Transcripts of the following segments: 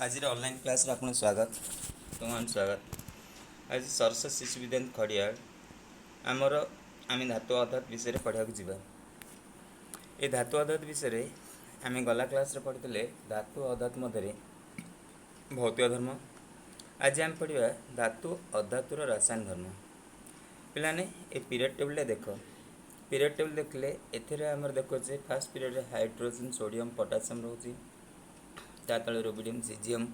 ଆଜିର ଅନଲାଇନ୍ କ୍ଲାସ୍ରେ ଆପଣଙ୍କୁ ସ୍ୱାଗତ, ତୁମମାନଙ୍କୁ ସ୍ୱାଗତ। ଆଜି ସରସ୍ୱତୀ ଶିଶୁ ବିଦ୍ୟାଳୟ, ଖଡ଼ିଆଳ। ଆମର ଆମେ ଧାତୁ ଅଧାତୁ ବିଷୟରେ ପଢ଼ିବାକୁ ଯିବା। ଏ ଧାତୁ ଅଧାତୁ ବିଷୟରେ ଆମେ ଗଲା କ୍ଲାସ୍ରେ ପଢ଼ିଥିଲେ ଧାତୁ ଅଧାତୁ ମଧ୍ୟରେ ଭୌତିକ ଧର୍ମ। ଆଜି ଆମେ ପଢ଼ିବା ଧାତୁ ଅଧାତୁର ରାସାୟନିକ ଧର୍ମ। ପିଲାମାନେ, ଏ ପିରିୟଡ଼ ଟେବୁଲଟା ଦେଖ। ପିରିୟଡ଼ ଟେବୁଲ ଦେଖିଲେ ଏଥିରେ ଆମର ଦେଖୁଛେ, ଫାର୍ଷ୍ଟ ପିରିୟଡ଼ରେ ହାଇଡ୍ରୋଜେନ୍, ସୋଡ଼ିୟମ୍, ପଟାସିୟମ୍ ରହୁଛି। ତା ତଳେ ରୁବିଡ଼ିୟମ୍, ସିଜିୟମ୍।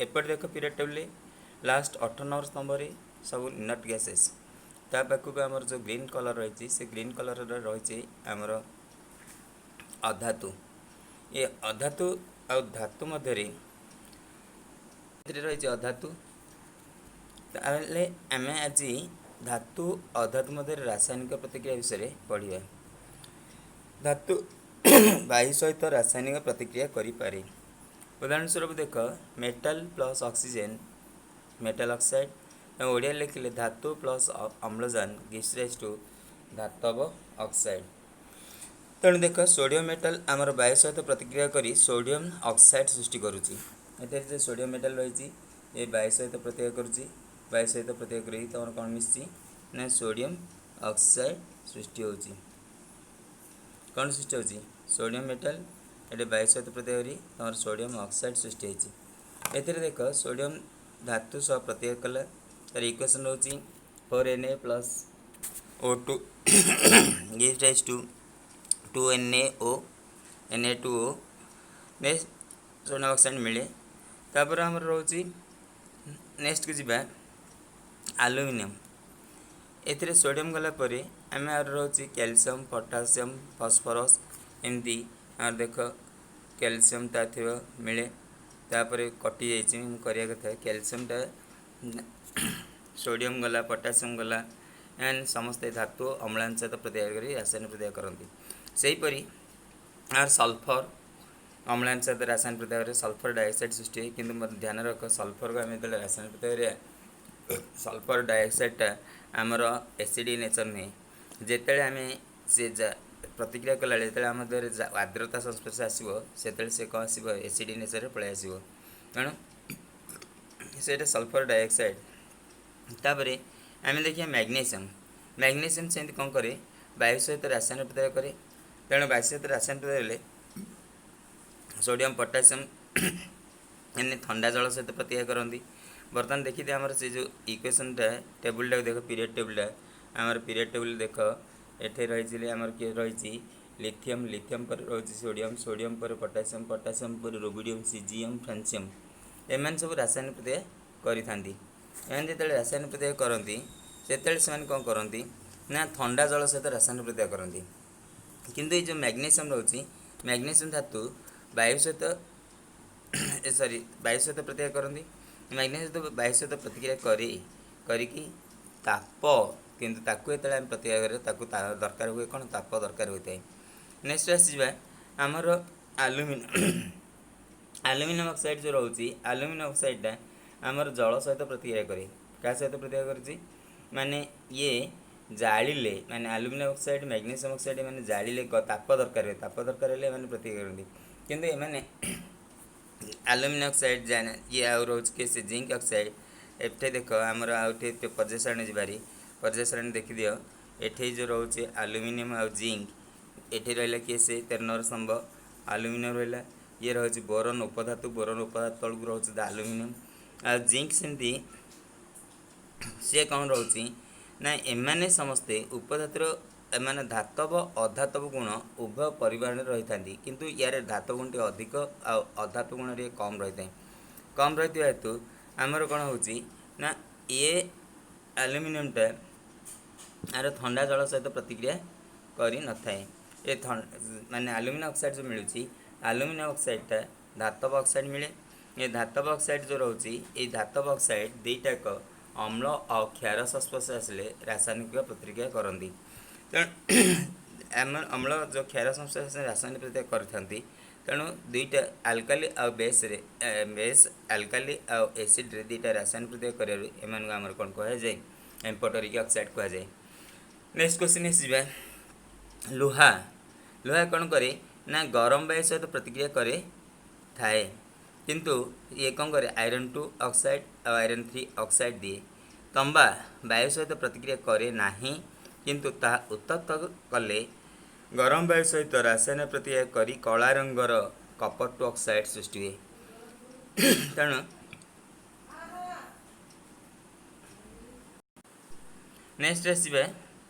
ଏପଟେ ଦେଖ, ପିରିୟଡ଼ ଟେବୁଲରେ ଲାଷ୍ଟ 18 ନମ୍ବର ସ୍ତମ୍ଭରେ ସବୁ ଇନର୍ଟ ଗ୍ୟାସେସ୍। ତା ପାଖକୁ ଆମର ଯେଉଁ ଗ୍ରୀନ୍ କଲର୍ ରହିଛି, ସେ ଗ୍ରୀନ୍ କଲର୍ର ରହିଛି ଆମର ଅଧାତୁ। ଏ ଅଧାତୁ ଆଉ ଧାତୁ ମଧ୍ୟରେ ଏଥିରେ ରହିଛି ଅଧାତୁ। ତାହେଲେ ଆମେ ଆଜି ଧାତୁ ଅଧାତୁ ମଧ୍ୟରେ ରାସାୟନିକ ପ୍ରତିକ୍ରିୟା ବିଷୟରେ ପଢ଼ିବା। ଧାତୁ ବାୟୁ ସହିତ ରାସାୟନିକ ପ୍ରତିକ୍ରିୟା କରିପାରେ। ଉଦାହରଣ ସ୍ୱରୂପ ଦେଖ, metal plus oxygen, metal oxide। ଓଡ଼ିଆରେ ଲେଖିଲେ ଧାତୁ ପ୍ଲସ୍ ଅମ୍ଳଜାନ ଗିଭ୍ସ ରାଇଜ୍ ଟୁ ଧାତବ ଅକ୍ସାଇଡ୍। ତେଣୁ ଦେଖ, ସୋଡ଼ିୟମ୍ ମେଟାଲ ଆମର ବାୟୁ ସହିତ ପ୍ରତିକ୍ରିୟା କରି ସୋଡ଼ିୟମ୍ ଅକ୍ସାଇଡ୍ ସୃଷ୍ଟି କରୁଛି। ଏଥିରେ ଯେ ସୋଡ଼ିୟମ୍ ମେଟାଲ ରହିଛି, ଏ ବାୟୁ ସହିତ ପ୍ରତିକ୍ରିୟା କରୁଛି। ବାୟୁ ସହିତ ପ୍ରତିକ୍ରିୟା କରିକି ତୁମର କ'ଣ ମିଶିଛି ନା ସୋଡ଼ିୟମ୍ ଅକ୍ସାଇଡ୍ ସୃଷ୍ଟି ହେଉଛି। କ'ଣ ସୃଷ୍ଟି ହେଉଛି? ସୋଡ଼ିୟମ୍ ମେଟାଲ ଏଠି ବାୟୁ ସହିତ ପ୍ରତିକ୍ରିୟା କରି ତୁମର ସୋଡ଼ିୟମ୍ ଅକ୍ସାଇଡ୍ ସୃଷ୍ଟି ହେଇଛି। ଏଥିରେ ଦେଖ, ସୋଡ଼ିୟମ୍ ଧାତୁ ସହ ପ୍ରତିକ୍ରିୟା କଲା। ତାର ଇକ୍ୱେସନ୍ ରହୁଛି 4 Na plus O2 gives rise to 2 NaO, Na2O, next sodium oxide ମିଳେ। ତାପରେ ଆମର ରହୁଛି, ନେକ୍ସଟକୁ ଯିବା, ଆଲୁମିନିୟମ୍। ଏଥିରେ ସୋଡ଼ିୟମ୍ ଗଲା ପରେ ଆମେ ଆଉ ରହୁଛି କ୍ୟାଲସିୟମ୍, ପଟାସିୟମ୍, ଫସ୍ଫରସ୍। ଏମିତି ଆମର ଦେଖ, କ୍ୟାଲସିୟମ୍ ତା ଥିବ ମିଳେ। ତାପରେ କଟିଯାଇଛି, ମୁଁ କରିବା କଥା। କ୍ୟାଲସିୟମ୍ଟା, ସୋଡ଼ିୟମ୍ ଗଲା, ପଟାସିୟମ୍ ଗଲା। ଏମାନେ ସମସ୍ତେ ଧାତୁ ଅମ୍ଳାନ ସହିତ ପ୍ରତିକ୍ରିୟା କରି ରାସାୟନିକ ପ୍ରତିକ୍ରିୟା କରନ୍ତି। ସେହିପରି ଆର ସଲଫର ଅମ୍ଳାନ ସହିତ ରାସାୟନିକ ପ୍ରତିକ୍ରିୟା କରି ସଲଫର ଡାଇଅକ୍ସାଇଡ୍ ସୃଷ୍ଟି ହୁଏ। କିନ୍ତୁ ମଧ୍ୟ ଧ୍ୟାନ ରଖ, ସଲଫରକୁ ଆମେ ଯେତେବେଳେ ରାସାୟନିକ ପ୍ରତିକ୍ରିୟା କରିବା, ସଲଫର ଡାଇଅକ୍ସାଇଡ୍ଟା ଆମର ଏସିଡ଼ିକ୍ ନେଚର୍ ନୁହେଁ। ଯେତେବେଳେ ଆମେ ସେ ପ୍ରତିକ୍ରିୟା କଲାବେଳେ, ଯେତେବେଳେ ଆମ ଦେହରେ ଆର୍ଦ୍ରତା ସଂସ୍ପର୍ଶ ଆସିବ, ସେତେବେଳେ ସେ କ'ଣ ଆସିବ? ଏସିଡ଼ିକ୍ ନେଚର୍ରେ ପଳେଇ ଆସିବ। ତେଣୁ ସେଇଟା ସଲଫର ଡାଇଅକ୍ସାଇଡ୍। ତାପରେ ଆମେ ଦେଖିବା ମ୍ୟାଗ୍ନେସିୟମ୍। ମ୍ୟାଗ୍ନେସିୟମ୍ ସେମିତି କ'ଣ କରେ? ବାୟୁ ସହିତ ରାସାୟନିକ ପ୍ରତିକ୍ରିୟା କରେ। ତେଣୁ ବାୟୁ ସହିତ ରାସାୟନିକ ପ୍ରତିକ୍ରିୟା ହେଲେ ସୋଡ଼ିୟମ୍, ପଟାସିୟମ୍ ଏମାନେ ଥଣ୍ଡା ଜଳ ସହିତ ପ୍ରତିକ୍ରିୟା କରନ୍ତି। ବର୍ତ୍ତମାନ ଦେଖିଦିଅ, ଆମର ସେ ଯେଉଁ ଇକ୍ୱେସନ୍ଟା, ଟେବୁଲଟାକୁ ଦେଖ, ପିରିୟଡ଼ ଟେବୁଲଟା। ଆମର ପିରିୟଡ଼ ଟେବୁଲ ଦେଖ, ଏଠି ରହିଛି ଆମର କିଏ ରହିଛି? ଲିଥିୟମ୍। ଲିଥିୟମ୍ ପରେ ରହୁଛି ସୋଡ଼ିୟମ୍, ସୋଡ଼ିୟମ୍ ପରେ ପଟାସିୟମ୍, ପଟାସିୟମ୍ ପରେ ରୁବିଡ଼ିୟମ୍, ସିଜିୟମ୍, ଫ୍ରାନ୍ସିୟମ୍। ଏମାନେ ସବୁ ରାସାୟନିକ ପ୍ରତିକ୍ରିୟା କରିଥାନ୍ତି। ଏମାନେ ଯେତେବେଳେ ରାସାୟନିକ ପ୍ରତିକ୍ରିୟା କରନ୍ତି, ସେତେବେଳେ ସେମାନେ କ'ଣ କରନ୍ତି ନା ଥଣ୍ଡା ଜଳ ସହିତ ରାସାୟନିକ ପ୍ରତିକ୍ରିୟା କରନ୍ତି। କିନ୍ତୁ ଏଇ ଯେଉଁ ମ୍ୟାଗ୍ନେସିୟମ୍ ରହୁଛି, ମ୍ୟାଗ୍ନେସିୟମ୍ ଧାତୁ ବାୟୁ ସହିତ, ସରି, ବାୟୁ ସହିତ ପ୍ରତିକ୍ରିୟା କରନ୍ତି। ମ୍ୟାଗ୍ନେସିୟମ୍ ବାୟୁ ସହିତ ପ୍ରତିକ୍ରିୟା କରିକି ତାପ, କିନ୍ତୁ ତାକୁ ଯେତେବେଳେ ଆମେ ପ୍ରତିକ୍ରିୟା କରିବା, ତାକୁ ଦରକାର ହୁଏ କ'ଣ? ତାପ ଦରକାର ହୋଇଥାଏ। ନେକ୍ସଟ ଆସିଯିବା ଆମର ଆଲୁମିନିୟମ୍। ଆଲୁମିନିୟମ୍ ଅକ୍ସାଇଡ଼୍ ଯେଉଁ ରହୁଛି, ଆଲୁମିନିୟମ୍ ଅକ୍ସାଇଡ଼୍ଟା ଆମର ଜଳ ସହିତ ପ୍ରତିକ୍ରିୟା କରେ। କାହା ସହିତ ପ୍ରତିକ୍ରିୟା କରୁଛି? ମାନେ ଇଏ ଜାଳିଲେ, ମାନେ ଆଲୁମିନିୟମ୍ ଅକ୍ସାଇଡ଼୍, ମ୍ୟାଗ୍ନେସିୟମ୍ ଅକ୍ସାଇଡ଼୍ ଏମାନେ ଜାଳିଲେ ତାପ ଦରକାର ହୁଏ। ତାପ ଦରକାର ହେଲେ ଏମାନେ ପ୍ରତିକ୍ରିୟା କରନ୍ତି। କିନ୍ତୁ ଏମାନେ ଆଲୁମିନିୟମ୍ ଅକ୍ସାଇଡ଼୍ ଜାଣେ ଇଏ, ଆଉ ରହୁଛି କି ସେ ଜିଙ୍କ ଅକ୍ସାଇଡ଼୍। ଏଠି ଦେଖ, ଆମର ଆଉ ଏଠି ପର୍ଯ୍ୟାୟ ସାରଣୀ ଯିବାରି। ପର୍ଯ୍ୟାୟ ସାରଣୀ ଦେଖିଦିଅ। ଏଠି ଯେଉଁ ରହୁଛି ଆଲୁମିନିୟମ୍ ଆଉ ଜିଙ୍କ, ଏଠି ରହିଲା କିଏ? ସେ 13 ନମ୍ବର ସ୍ତମ୍ଭ ଆଲୁମିନିୟମ୍ ରହିଲା। ଇଏ ରହୁଛି ବୋରନ୍ ଉପଧାତୁ। ବୋରନ୍ ଉପଧାତୁ ତଳକୁ ରହୁଛି ଆଲୁମିନିୟମ୍ ଆଉ ଜିଙ୍କ। ସେମିତି ସିଏ କ'ଣ ରହୁଛି ନା ଏମାନେ ସମସ୍ତେ ଉପଧାତୁର, ଏମାନେ ଧାତବ ଅଧାତବ ଗୁଣ ଉଭୟ ପରିମାଣରେ ରହିଥାନ୍ତି। କିନ୍ତୁ ୟାର ଧାତବ ଗୁଣ ଟିକେ ଅଧିକ ଆଉ ଅଧାତବ ଗୁଣ ଟିକେ କମ୍ ରହିଥାଏ। କମ୍ ରହିଥିବା ହେତୁ ଆମର କ'ଣ ହେଉଛି ନା ଇଏ ଆଲୁମିନିୟମଟା ଆର ଥଣ୍ଡା ଜଳ ସହିତ ପ୍ରତିକ୍ରିୟା କରିନଥାଏ। ଏ ମାନେ ଆଲୁମିନିୟମ ଅକ୍ସାଇଡ଼୍ ଯେଉଁ ମିଳୁଛି, ଆଲୁମିନିୟମ ଅକ୍ସାଇଡ଼୍ଟା ଧାତବ ଅକ୍ସାଇଡ଼୍ ମିଳେ। ଏ ଧାତବ ଅକ୍ସାଇଡ଼୍ ଯେଉଁ ରହୁଛି, ଏଇ ଧାତବ ଅକ୍ସାଇଡ଼୍ ଦୁଇଟାକ ଅମ୍ଳ ଆଉ କ୍ଷାର ସଂସ୍ପର୍ଶ ଆସିଲେ ରାସାୟନିକ ପ୍ରତିକ୍ରିୟା କରନ୍ତି। ତେଣୁ ଆମ ଅମ୍ଳ ଯେଉଁ କ୍ଷାର ସଂସ୍ପର୍ଶ ଆସିଲେ ରାସାୟନିକ ପ୍ରତିକ୍ରିୟା କରିଥାନ୍ତି। ତେଣୁ ଦୁଇଟା ଆଲକାଲି ଆଉ ବେସ୍ରେ, ବେସ୍, ଆଲକାଲି ଆଉ ଏସିଡ଼୍ରେ ଦୁଇଟା ରାସାୟନିକ ପ୍ରତିକ୍ରିୟା କରିବାରୁ ଏମାନଙ୍କୁ ଆମର କ'ଣ କୁହାଯାଏ? ଏମ୍ଫୋଟେରିକ୍ ଅକ୍ସାଇଡ଼୍ କୁହାଯାଏ। ନେକ୍ସଟ କ୍ୱେଶ୍ଚିନ୍ ଆସିଯିବା, ଲୁହା। ଲୁହା କ'ଣ କରେ ନା ଗରମ ବାୟୁ ସହିତ ପ୍ରତିକ୍ରିୟା କରେ ଥାଏ। କିନ୍ତୁ ଇଏ କ'ଣ କରେ? ଆଇରନ୍ 2 ଅକ୍ସାଇଡ୍ ଆଉ ଆଇରନ୍ 3 ଅକ୍ସାଇଡ୍ ଦିଏ। ତମ୍ବା ବାୟୁ ସହିତ ପ୍ରତିକ୍ରିୟା କରେ ନାହିଁ, କିନ୍ତୁ ତାହା ଉତ୍ତପ୍ତ କଲେ ଗରମ ବାୟୁ ସହିତ ରାସାୟନିକ ପ୍ରତିକ୍ରିୟା କରି କଳା ରଙ୍ଗର କପର 2 ଅକ୍ସାଇଡ୍ ସୃଷ୍ଟି ହୁଏ। ତେଣୁ ନେକ୍ସଟ ଆସିବା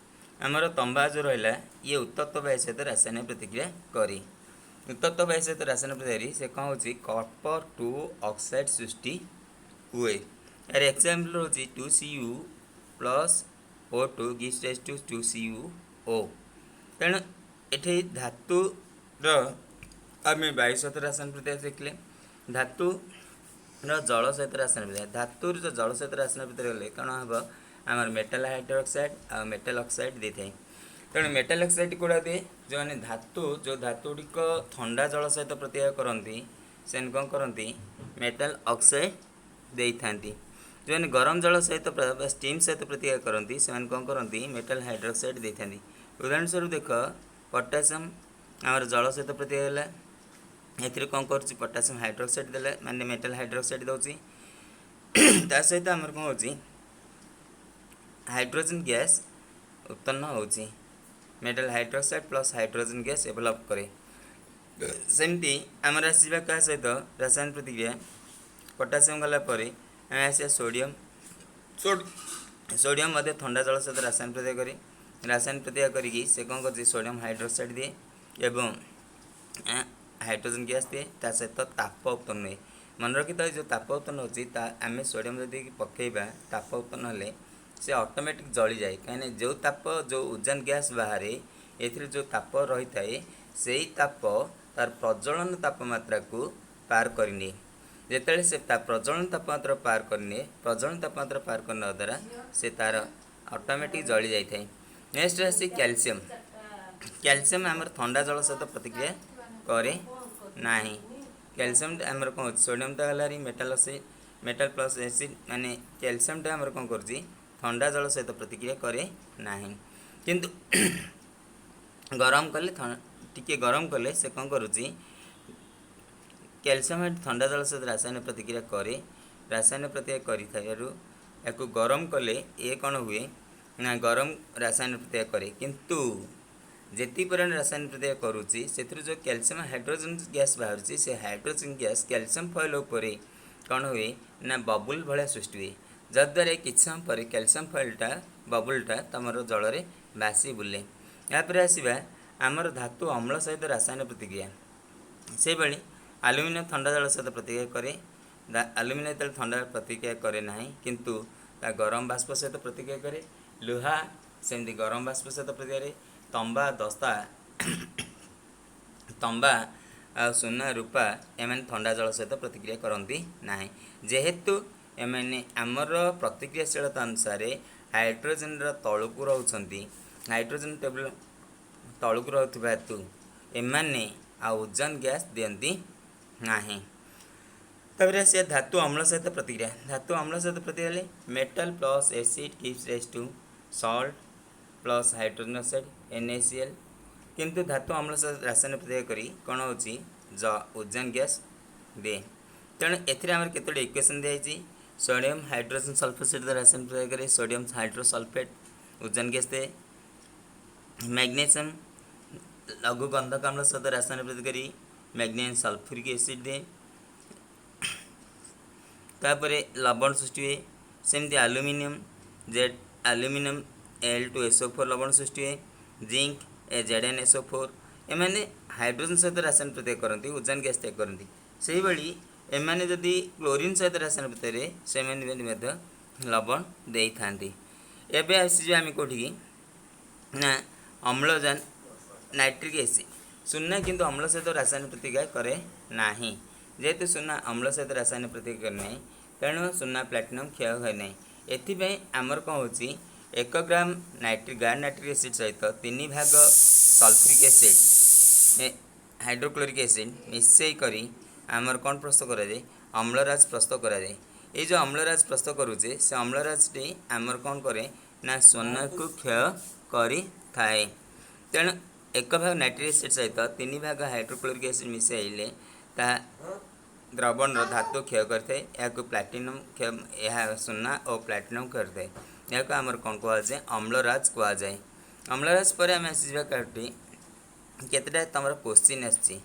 ଆମର ତମ୍ବା ଯେଉଁ ରହିଲା, ଇଏ ଉତ୍ତପ୍ତ ବାୟୁ ସହିତ ରାସାୟନିକ ପ୍ରତିକ୍ରିୟା କରି, ଉତ୍ତପ୍ତ ବାୟୁ ସହିତ ରାସାୟନିକ ପ୍ରତିକ୍ରିୟା କରି ସେ କ'ଣ ହେଉଛି? କପର 2 ଅକ୍ସାଇଡ୍ ସୃଷ୍ଟି ହୁଏ। ଏହାର ଏକ୍ଜାମ୍ପଲ୍ ହେଉଛି 2 Cu plus O2 gives rise to 2 CuO। ତେଣୁ ଏଠି ଧାତୁର ଆମେ ବାୟୁ ସହିତ ରାସାୟନିକ ପ୍ରତିକ୍ରିୟା ଦେଖିଲେ, ଧାତୁର ଜଳ ସହିତ ରାସାୟନିକ ପ୍ରତିକ୍ରିୟା। ଧାତୁର ଯେଉଁ ଜଳ ସହିତ ରାସାୟନିକ ପ୍ରତିକ୍ରିୟା କଲେ କ'ଣ ହେବ? ଆମର ମେଟାଲ ହାଇଡ୍ରୋକ୍ସାଇଡ୍ ଆଉ ମେଟାଲ ଅକ୍ସାଇଡ୍ ଦେଇଥାଏ। ତେଣୁ ମେଟାଲ ଅକ୍ସାଇଡ୍ କେଉଁଟା ଦିଏ? ଯେଉଁମାନେ ଧାତୁ, ଯେଉଁ ଧାତୁ ଗୁଡ଼ିକ ଥଣ୍ଡା ଜଳ ସହିତ ପ୍ରତିକ୍ରିୟା କରନ୍ତି, ସେମାନେ କ'ଣ କରନ୍ତି? ମେଟାଲ ଅକ୍ସାଇଡ୍ ଦେଇଥାନ୍ତି। ଯେଉଁମାନେ ଗରମ ଜଳ ସହିତ ବା ଷ୍ଟିମ୍ ସହିତ ପ୍ରତିକ୍ରିୟା କରନ୍ତି, ସେମାନେ କ'ଣ କରନ୍ତି? ମେଟାଲ ହାଇଡ୍ରୋକ୍ସାଇଡ୍ ଦେଇଥାନ୍ତି। ଉଦାହରଣ ସ୍ୱରୂପ ଦେଖ, ପଟାସିୟମ୍ ଆମର ଜଳ ସହିତ ପ୍ରତିକ୍ରିୟା ହେଲା, ଏଥିରେ କ'ଣ କରୁଛି? ପଟାସିୟମ୍ ହାଇଡ୍ରୋକ୍ସାଇଡ୍ ଦେଲେ, ମାନେ ମେଟାଲ ହାଇଡ୍ରୋକ୍ସାଇଡ୍ ଦେଉଛି। ତା ସହିତ ଆମର କ'ଣ ହେଉଛି? ହାଇଡ୍ରୋଜେନ୍ ଗ୍ୟାସ୍ ଉତ୍ପନ୍ନ ହେଉଛି। Metal hydroxide plus hydrogen gas develop କରେ। ସେମିତି ଆମର ଆସିବା କାହା ସହିତ ରାସାୟନିକ ପ୍ରତିକ୍ରିୟା? ପଟାସିୟମ୍ ଗଲା ପରେ ଆମେ ଆସିବା ସୋଡ଼ିୟମ୍। ସୋଡ଼ିୟମ୍ ମଧ୍ୟ ଥଣ୍ଡା ଜଳ ସହିତ ରାସାୟନିକ ପ୍ରତିକ୍ରିୟା କରେ। ରାସାୟନିକ ପ୍ରତିକ୍ରିୟା କରିକି ସେ କ'ଣ କରୁଛି? ସୋଡ଼ିୟମ୍ ହାଇଡ୍ରୋକ୍ସାଇଡ୍ ଦିଏ ଏବଂ ହାଇଡ୍ରୋଜେନ୍ ଗ୍ୟାସ୍ ଦିଏ। ତା ସହିତ ତାପ ଉତ୍ପନ୍ନ ହୁଏ। ମନେ ରଖିଥାଅ, ଯେଉଁ ତାପ ଉତ୍ପନ୍ନ ହେଉଛି ତା ଆମେ ସୋଡ଼ିୟମ୍ ଯଦି ପକାଇବା, ତାପ ଉତ୍ପନ୍ନ ହେଲେ ସେ ଅଟୋମେଟିକ୍ ଜଳିଯାଏ। କାହିଁକିନା ଯେଉଁ ତାପ, ଯେଉଁ ଉଜାନ ଗ୍ୟାସ୍ ବାହାରେ, ଏଥିରେ ଯେଉଁ ତାପ ରହିଥାଏ, ସେଇ ତାପ ତାର ପ୍ରଜ୍ୱଳନ ତାପମାତ୍ରାକୁ ପାର କରିନିଏ। ଯେତେବେଳେ ସେ ତା ପ୍ରଜ୍ୱଳନ ତାପମାତ୍ରା ପାର କରିନିଏ, ପ୍ରଜ୍ୱଳନ ତାପମାତ୍ରା ପାର କରିନେବା ଦ୍ୱାରା ସେ ତାର ଅଟୋମେଟିକ୍ ଜଳି ଯାଇଥାଏ। ନେକ୍ସଟ ଆସିଛି କ୍ୟାଲସିୟମ୍। କ୍ୟାଲସିୟମ୍ ଆମର ଥଣ୍ଡା ଜଳ ସହିତ ପ୍ରତିକ୍ରିୟା କରେ ନାହିଁ। କ୍ୟାଲସିୟମ୍ ଆମର କ'ଣ ହେଉଛି? ସୋଡ଼ିୟମଟା ହେଲା metal oxide, metal plus acid, ମାନେ କ୍ୟାଲସିୟମଟା ଆମର କ'ଣ କରୁଛି? ଥଣ୍ଡା ଜଳ ସହିତ ପ୍ରତିକ୍ରିୟା କରେ ନାହିଁ। କିନ୍ତୁ ଗରମ କଲେ, ଟିକେ ଗରମ କଲେ ସେ କ'ଣ କରୁଛି? କ୍ୟାଲସିୟମ୍ ଥଣ୍ଡା ଜଳ ସହିତ ରାସାୟନିକ ପ୍ରତିକ୍ରିୟା କରେ। ରାସାୟନିକ ପ୍ରତିକ୍ରିୟା କରିଥିବାରୁ ୟାକୁ ଗରମ କଲେ ଏ କ'ଣ ହୁଏ ନା ଗରମ ରାସାୟନିକ ପ୍ରତିକ୍ରିୟା କରେ। କିନ୍ତୁ ଯେତିକି ପରିମାଣ ରାସାୟନିକ ପ୍ରତିକ୍ରିୟା କରୁଛି, ସେଥିରୁ ଯେଉଁ କ୍ୟାଲସିୟମ୍ ହାଇଡ୍ରୋଜେନ୍ ଗ୍ୟାସ୍ ବାହାରୁଛି, ସେ ହାଇଡ୍ରୋଜେନ୍ ଗ୍ୟାସ୍ କ୍ୟାଲସିୟମ୍ ଫଏଲ୍ ଉପରେ କ'ଣ ହୁଏ ନା ବବୁଲ୍ ଭଳିଆ ସୃଷ୍ଟି ହୁଏ, ଯଦ୍ୱାରା କିଛି ସମୟ ପରେ କ୍ୟାଲସିୟମ୍ ଫଏଲ୍ଟା, ବବୁଲ୍ଟା ତୁମର ଜଳରେ ଭାସି ବୁଲେ। ଏହାପରେ ଆସିବା ଆମର ଧାତୁ ଅମ୍ଳ ସହିତ ରାସାୟନିକ ପ୍ରତିକ୍ରିୟା। ସେହିଭଳି ଆଲୁମିନିୟମ ଥଣ୍ଡା ଜଳ ସହିତ ପ୍ରତିକ୍ରିୟା କରେ। ଆଲୁମିନିୟମ ଯେତେବେଳେ ଥଣ୍ଡା ପ୍ରତିକ୍ରିୟା କରେ ନାହିଁ, କିନ୍ତୁ ତା ଗରମ ବାଷ୍ପ ସହିତ ପ୍ରତିକ୍ରିୟା କରେ। ଲୁହା ସେମିତି ଗରମ ବାଷ୍ପ ସହିତ ପ୍ରତିକ୍ରିୟା କରେ। ତମ୍ବା, ଦସ୍ତା, ତମ୍ବା ଆଉ ସୁନା, ରୂପା ଏମାନେ ଥଣ୍ଡା ଜଳ ସହିତ ପ୍ରତିକ୍ରିୟା କରନ୍ତି ନାହିଁ। ଯେହେତୁ ଏମାନେ ଆମର ପ୍ରତିକ୍ରିୟାଶୀଳତା ଅନୁସାରେ ହାଇଡ୍ରୋଜେନର ତଳକୁ ରହୁଛନ୍ତି, ହାଇଡ୍ରୋଜେନ ଟେବୁଲ ତଳକୁ ରହୁଥିବା ହେତୁ ଏମାନେ ଆଉ ଓଜନ ଗ୍ୟାସ୍ ଦିଅନ୍ତି ନାହିଁ। ତାପରେ ଆସିବା ଧାତୁ ଅମ୍ଳ ସହିତ ପ୍ରତିକ୍ରିୟା। ଧାତୁ ଅମ୍ଳ ସହିତ ପ୍ରତିକ୍ରିୟା ହେଲେ metal plus acid gives rise to salt plus hydrogen oxide, NaCl। କିନ୍ତୁ ଧାତୁ ଅମ୍ଳ ସହିତ ରାସାୟନିକ ପ୍ରତିକ୍ରିୟା କରି କ'ଣ ହେଉଛି? ଓଜନ ଗ୍ୟାସ୍ ଦିଏ। ତେଣୁ ଏଥିରେ ଆମର କେତୋଟି ଇକ୍ୱେସନ୍ ଦିଆଯାଇଛି। ସୋଡ଼ିୟମ୍ ହାଇଡ୍ରୋଜେନ୍ ସଲଫେଟ୍ ସହିତ ରାସାୟନିକ ପ୍ରତିକ୍ରିୟା କରି ସୋଡ଼ିୟମ୍ ହାଇଡ୍ରୋସଲଫେଟ୍ ଓଜନ ଗ୍ୟାସ୍ ଦିଏ। ମ୍ୟାଗ୍ନେସିୟମ୍ ଲଘୁ ଗନ୍ଧକ ଅମ୍ଳ ସହିତ ରାସାୟନିକ ପ୍ରତିକ୍ରିୟା କରି ମ୍ୟାଗ୍ନେସିୟମ୍ ସଲଫ୍ୟୁରିକ୍ ଏସିଡ୍ ଦିଏ। ତାପରେ ଲବଣ ସୃଷ୍ଟି ହୁଏ। ସେମିତି ଆଲୁମିନିୟମ ଜେଡ୍, ଆଲୁମିନିୟମ Al2SO4 ଲବଣ ସୃଷ୍ଟି ହୁଏ। ଜିଙ୍କ ଏ ZnSO4। ଏମାନେ ହାଇଡ୍ରୋଜେନ୍ ସହିତ ରାସାୟନିକ ପ୍ରତିକ୍ରିୟା କରନ୍ତି, ଓଜନ ଗ୍ୟାସ୍ ତ୍ୟାଗ କରନ୍ତି। ସେହିଭଳି ଏମାନେ ଯଦି କ୍ଲୋରିନ୍ ସହିତ ରାସାୟନିକ ପ୍ରତିକ୍ରିୟାରେ, ସେମାନେ ମଧ୍ୟ ଲବଣ ଦେଇଥାନ୍ତି। ଏବେ ଆସିଯିବା ଆମେ କେଉଁଠିକି ନା ଅମ୍ଳଜାନ ନାଇଟ୍ରିକ୍ ଏସିଡ୍। ସୁନା କିନ୍ତୁ ଅମ୍ଳ ସହିତ ରାସାୟନିକ ପ୍ରତିକ୍ରିୟା କରେ ନାହିଁ। ଯେହେତୁ ସୁନା ଅମ୍ଳ ସହିତ ରାସାୟନିକ ପ୍ରତିକ୍ରିୟା କରେ ନାହିଁ, ତେଣୁ ସୁନା ପ୍ଲାଟିନମ୍ କ୍ଷୟ ହୁଏ ନାହିଁ। ଏଥିପାଇଁ ଆମର କ'ଣ ହେଉଛି? 1 ଗ୍ରାମ ଗାଢ଼ ନାଇଟ୍ରିକ୍ ଏସିଡ୍ ସହିତ 3 ଭାଗ ସଲଫ୍ୟୁରିକ୍ ଏସିଡ୍, ହାଇଡ୍ରୋକ୍ଲୋରିକ୍ ଏସିଡ୍ ମିଶାଇ କରି ଆମର କ'ଣ ପ୍ରସ୍ତୁତ କରାଯାଏ? ଅମ୍ଳରାଜ ପ୍ରସ୍ତୁତ କରାଯାଏ। ଏଇ ଯେଉଁ ଅମ୍ଳରାଜ ପ୍ରସ୍ତୁତ କରୁଛେ, ସେ ଅମ୍ଳରାଜଟି ଆମର କ'ଣ କରେ ନା ସୁନାକୁ କ୍ଷୟ କରିଥାଏ। ତେଣୁ 1 ଭାଗ ନାଇଟ୍ରିକ୍ ଏସିଡ୍ ସହିତ 3 ଭାଗ ହାଇଡ୍ରୋକ୍ଲୋରିକ୍ ଏସିଡ୍ ମିଶାଇଲେ ତାହା ଦ୍ରବଣର ଧାତୁ କ୍ଷୟ କରିଥାଏ। ଏହାକୁ ପ୍ଲାଟିନମ୍ କ୍ଷୟ, ଏହା ସୁନା ଓ ପ୍ଲାଟିନମ୍ କରିଥାଏ। ଏହାକୁ ଆମର କ'ଣ କୁହାଯାଏ? ଅମ୍ଳରାଜ କୁହାଯାଏ। ଅମ୍ଳରାଜ ପରେ ଆମେ ଆସିଯିବା କାଟି କେତେଟା ତୁମର କୋଶ୍ଚିନ୍ ଆସିଛି।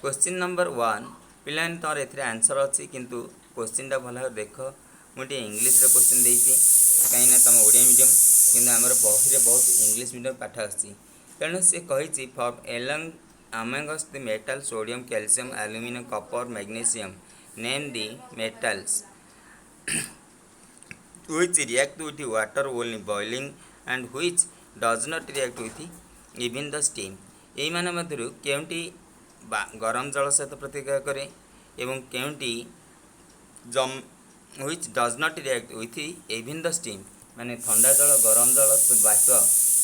କୋଶ୍ଚିନ୍ ନମ୍ବର 1, ପିଲାମାନେ, ତୁମର ଏଥିରେ ଆନ୍ସର୍ ଅଛି, କିନ୍ତୁ କୋଶ୍ଚିନ୍ଟା ଭଲ ଭାବରେ ଦେଖ। ମୁଁ ଟିକେ ଇଂଲିଶର କୋଶ୍ଚିନ୍ ଦେଇଛି, କାହିଁକିନା ତୁମ ଓଡ଼ିଆ ମିଡ଼ିୟମ୍, କିନ୍ତୁ ଆମର ବହିରେ ବହୁତ ଇଂଲିଶ ମିଡ଼ିୟମ୍ ପାଠ ଆସୁଛି। ତେଣୁ ସେ କହିଛି, for along amongst the metal sodium, calcium, aluminum, copper, magnesium, name the metals which react with the water only boiling and which does not react with even the steam. ଏଇମାନ ମଧ୍ୟରୁ କେଉଁଟି ବା ଗରମ ଜଳ ସହିତ ପ୍ରତିକ୍ରିୟା କରେ ଏବଂ କେଉଁଟି ଜମ which does not react with even the steam, ମାନେ ଥଣ୍ଡା ଜଳ, ଗରମ ଜଳ, ବାଷ୍ପ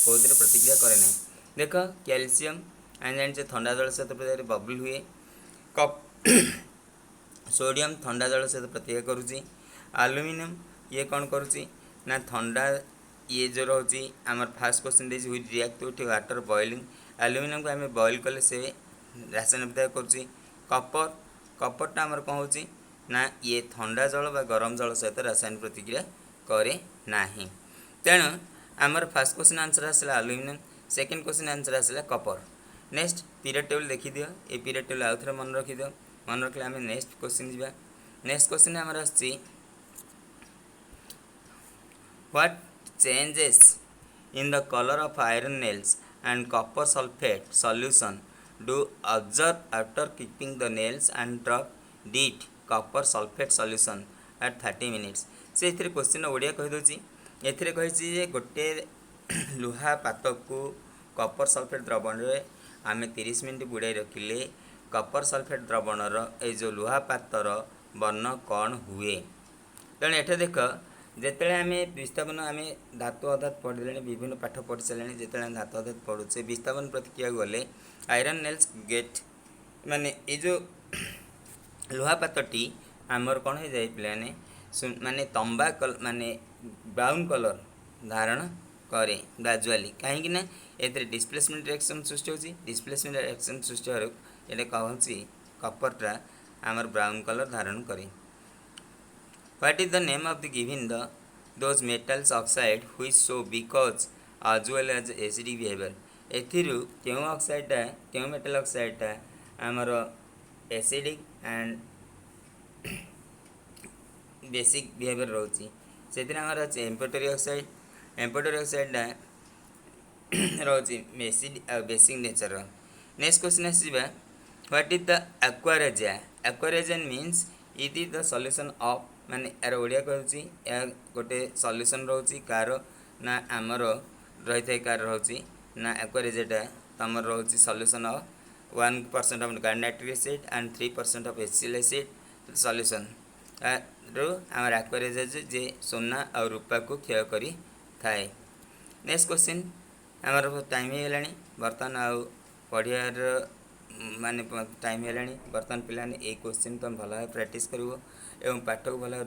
କେଉଁଥିରେ ପ୍ରତିକ୍ରିୟା କରେ ନାହିଁ? ଦେଖ, କ୍ୟାଲସିୟମ୍ ଆମେ ଜାଣିଛେ ଥଣ୍ଡା ଜଳ ସହିତ ପ୍ରତିକ୍ରିୟା ବବୁଲ୍ ହୁଏ। କପ୍ ସୋଡ଼ିୟମ୍ ଥଣ୍ଡା ଜଳ ସହିତ ପ୍ରତିକ୍ରିୟା କରୁଛି। ଆଲୁମିନିୟମ୍ ଇଏ କ'ଣ କରୁଛି ନା ଥଣ୍ଡା ଇଏ ଯେଉଁ ରହୁଛି ଆମର ଫାର୍ଷ୍ଟ କ୍ୱେଶ୍ଚିନ୍ ଦେଇଛି, which react with water boiling. ଆଲୁମିନିୟମକୁ ଆମେ ବଏଲ୍ କଲେ ସେ ରାସାୟନିକ ପ୍ରତିକ୍ରିୟା କରୁଛି। କପର, କପରଟା ଆମର କ'ଣ ହେଉଛି ନା ଇଏ ଥଣ୍ଡା ଜଳ ବା ଗରମ ଜଳ ସହିତ ରାସାୟନିକ ପ୍ରତିକ୍ରିୟା କରେ ନାହିଁ। ତେଣୁ ଆମର ଫାର୍ଷ୍ଟ କ୍ୱେଶ୍ଚିନ୍ ଆନ୍ସର୍ ଆସିଲା ଆଲୁମିନିୟମ୍, ସେକେଣ୍ଡ କ୍ୱେଶ୍ଚିନ୍ ଆନ୍ସର୍ ଆସିଲା କପର। ନେକ୍ସଟ ପିରିୟଡ଼ ଟେବୁଲ୍ ଦେଖିଦିଅ। ଏ ପିରିୟଡ଼ ଟେବୁଲ୍ ଆଉ ଥରେ ମନେ ରଖିଦିଅ। ମନେ ରଖିଲେ ଆମେ ନେକ୍ସଟ କ୍ୱେଶ୍ଚିନ୍ ଯିବା। ନେକ୍ସଟ କ୍ୱେଶ୍ଚିନ୍ ଆମର ଆସିଛି, what changes in the color of iron nails and copper sulfate solution do observe after keeping the nails and drop dipped copper sulfate solution at 30 minutes? ସେ ଏଥିରେ କ୍ୱେଶ୍ଚିନ୍ ଓଡ଼ିଆ କହିଦେଉଛି। ଏଥିରେ କହିଛି ଯେ ଗୋଟିଏ ଲୁହା ପାତକୁ କପର ସଲଫେଟ୍ ଦ୍ରବଣରେ ଆମେ 30 ମିନିଟ୍ ବୁଡ଼ାଇ ରଖିଲେ କପର ସଲଫେଟ୍ ଦ୍ରବଣର ଏଇ ଯେଉଁ ଲୁହା ପାତର ବର୍ଣ୍ଣ କ'ଣ ହୁଏ? ତେଣୁ ଏଠି ଦେଖ, ଯେତେବେଳେ ଆମେ ବିସ୍ଥାପନ, ଆମେ ଧାତୁ ଅଧାତୁ ପଢ଼ିଲେଣି, ବିଭିନ୍ନ ପାଠ ପଢ଼ି ସାରିଲେଣି। ଯେତେବେଳେ ଆମେ ଧାତୁ ଅଧାତୁ ପଢ଼ୁଛେ, ବିସ୍ଥାପନ ପ୍ରତିକ୍ରିୟାକୁ ଗଲେ ଆଇରନ୍ ନେଲ୍ସ ଗେଟ୍, ମାନେ ଏଇ ଯେଉଁ ଲୁହା ପାତଟି ଆମର କ'ଣ ହେଇଯାଏ ପିଲାମାନେ, ମାନେ ତମ୍ବା ମାନେ ବ୍ରାଉନ୍ କଲର୍ ଧାରଣ କରେ ଗ୍ରାଜୁଆଲି। କାହିଁକି ନା ଏଥିରେ ଡିସପ୍ଲେସମେଣ୍ଟ ରିଆକ୍ସନ୍ ସୃଷ୍ଟି ହେଉଛି। ଡିସପ୍ଲେସମେଣ୍ଟ ରିଆକ୍ସନ୍ ସୃଷ୍ଟି ହେବାରୁ ଏଇଟା କ'ଣ ହେଉଛି, କପରଟା ଆମର ବ୍ରାଉନ୍ କଲର୍ ଧାରଣ କରେ। What is the name of the given the those metals oxide which show basic as well as acidic behavior? ଏଥିରୁ କେଉଁ ଅକ୍ସାଇଡ଼ଟା, କେଉଁ ମେଟାଲ ଅକ୍ସାଇଡ଼ଟା ଆମର ଏସିଡ଼ିକ୍ ଆଣ୍ଡ ବେସିକ୍ ବିହେଭିଅର ରହୁଛି? ସେଥିରେ ଆମର ଅଛି ଏମ୍ଫୋଟେରିକ୍ ଅକ୍ସାଇଡ଼। ଏମ୍ଫୋଟେରିକ୍ ଅକ୍ସାଇଡ଼ଟା ରହୁଛି ଏସିଡ୍ ଆଉ ବେସିକ୍ ନେଚରର। ନେକ୍ସଟ କ୍ୱେଶ୍ଚିନ୍ ଆସିଯିବା, what is the aqua regia? Aqua regia means it is the solution of, ମାନେ ଏହାର ଓଡ଼ିଆ କହୁଛି, ଏହା ଗୋଟେ ସଲ୍ୟୁସନ୍ ରହୁଛି କାହାର ନା ଆମର ରହିଥାଏ, କାହାର ରହୁଛି ନା ଆକ୍ୱାରେଜିଆଟା ତମର ରହୁଛି solution of 1% of nitric acid and 3% of HCl acid solution ରୁ ଆମର ଆକ୍ୱାରେଜିଆ, ଯେ ସୁନା ଆଉ ରୂପାକୁ କ୍ଷୟ କରିଥାଏ। ନେକ୍ସଟ କ୍ୱେଶ୍ଚିନ୍, ଆମର ଟାଇମ୍ ହେଇଗଲାଣି ବର୍ତ୍ତମାନ, ଆଉ ପଢ଼ିବାର ମାନେ ଟାଇମ୍ ହେଲାଣି ବର୍ତ୍ତମାନ। ପିଲାମାନେ, ଏଇ କ୍ୱେଶ୍ଚିନ୍ ତୁମେ ଭଲ ଭାବେ ପ୍ରାକ୍ଟିସ୍ କରିବ ଏବଂ ପାଠକୁ ଭଲ ଭାବେ